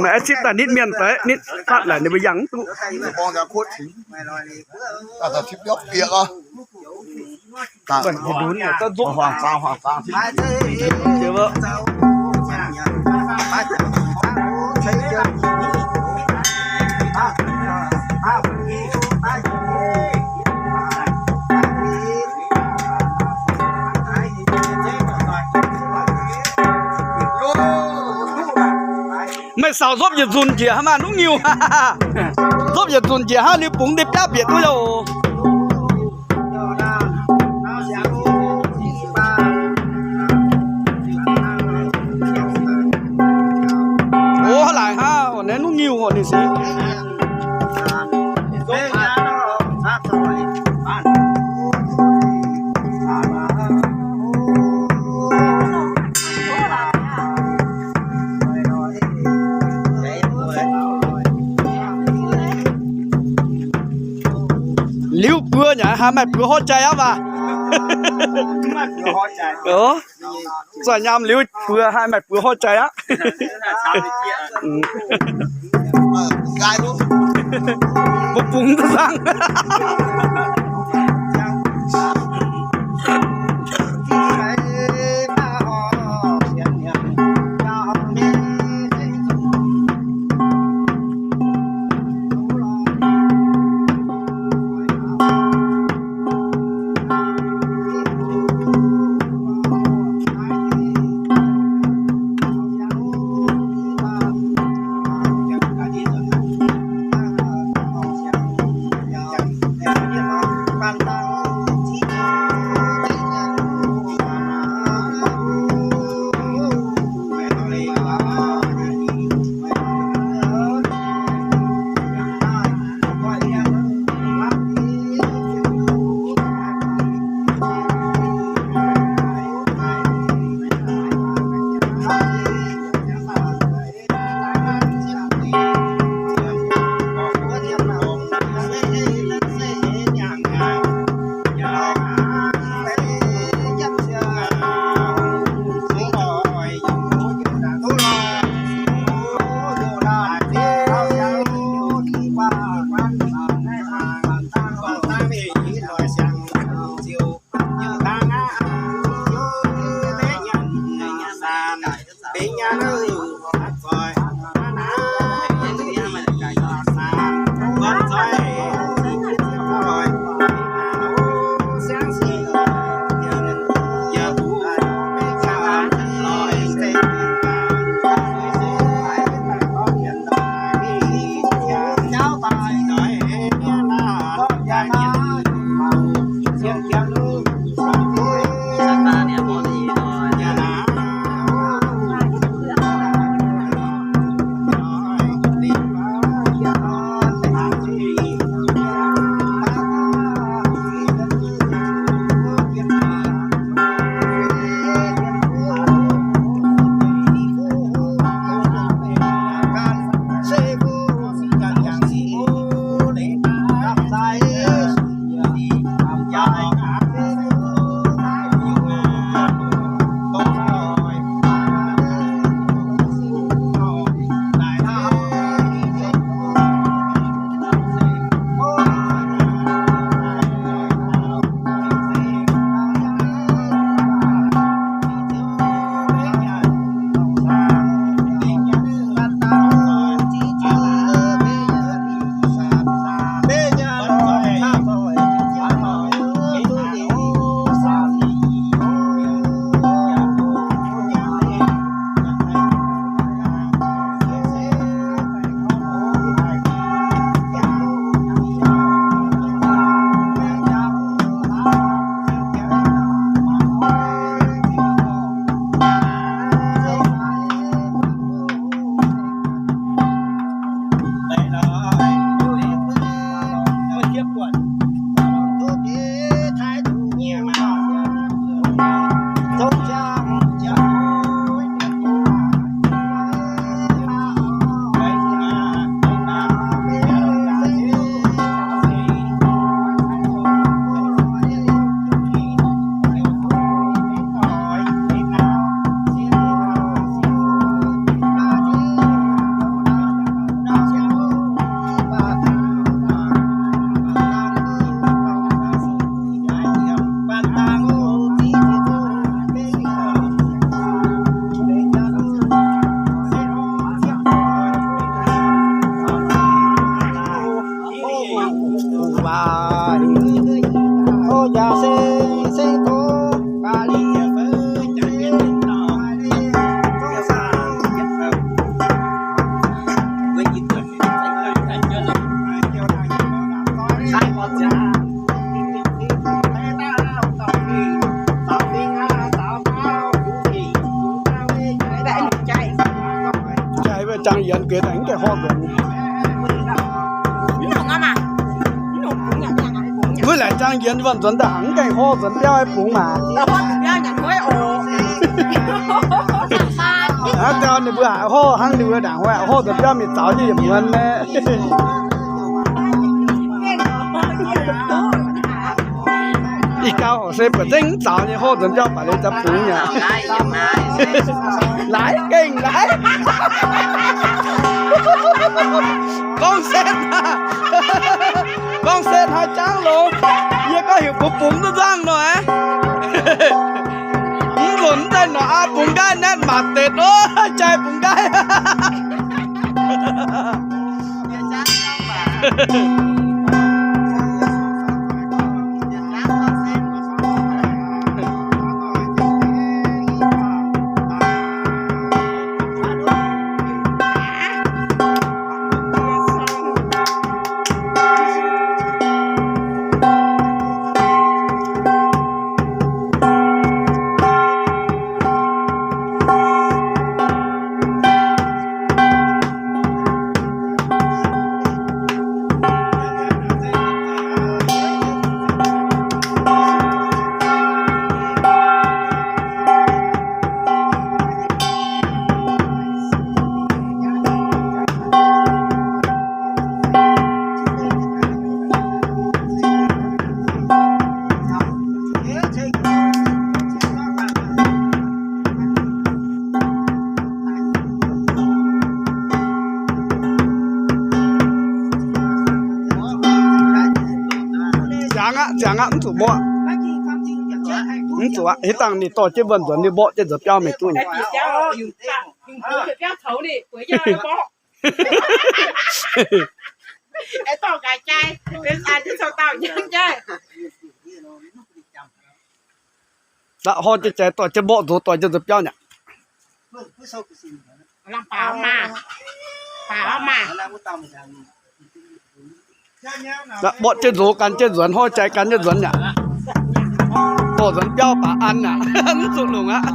Meih aengx cipv daaih nitv mienh deix, nitv fatv laaic ninh mbuo yangh mv duqv. Meih saaux nzopv yietc nzunc njiec hnangv, maaih nuqv ngiuh. Nzopv yietc nzunc njiec hnangv, liuz bungx ndeic biaav bieqc duqv loh. O, haaix laaic hnangv, naaiv nuqv ngiuh oc, ninh sic. Liuz buo nyei haaix maaih buoz horv jai aqv maah? Zanc nyaam liuz buoz haaix maaih buoz horv jai aqv. Mbuo bungx duqv saangv. Jangx yienx gux daaih mv gaengh horv nzuonx. Wuov laaic jangx yienx wuov nzuonx daaih mv gaengh horv nzuonx biauv bungx maah. Hnangv gau ninh mbuo haiz horv hnangv ninh mbuo ndaangc horv nzuonx biauv mingh zaux jienv yietc muonz naaiv. Ih gau horc se buatc nzengc mv zaux nyei, horv nzuonx biauv baac liuz za'bungx nyei. Laaix gengh laaix. Gorngv setv, gorngv setv haaix jangv longx. Yie gorngv heuc bungx bungx duqv nzangv nor aqv. Mv nzunc mv daaih norqc aqv, bungx nqaaiv naetv maanc deix ov, jai bungx nqaaiv. Ziangx aqv, ziangx aqv, mv zuqc mborqv. Mv zuqc aqv, hitv dangh ninh dorh jienv wuov nzuonx, ninh mborqv jienv nzuonx biauv mingh duqv nyei. Aqv, horv jienv jai dorh jienv mborqv nzox dorh jienv nzuonx biauv nyei. Aqv, mborqv jienv nzox gan jienv nzuonx, horv jai gan jienv nzuonx nyei. Dorh nzuonx biauv baac an aqv, mv zuqc longc aqv.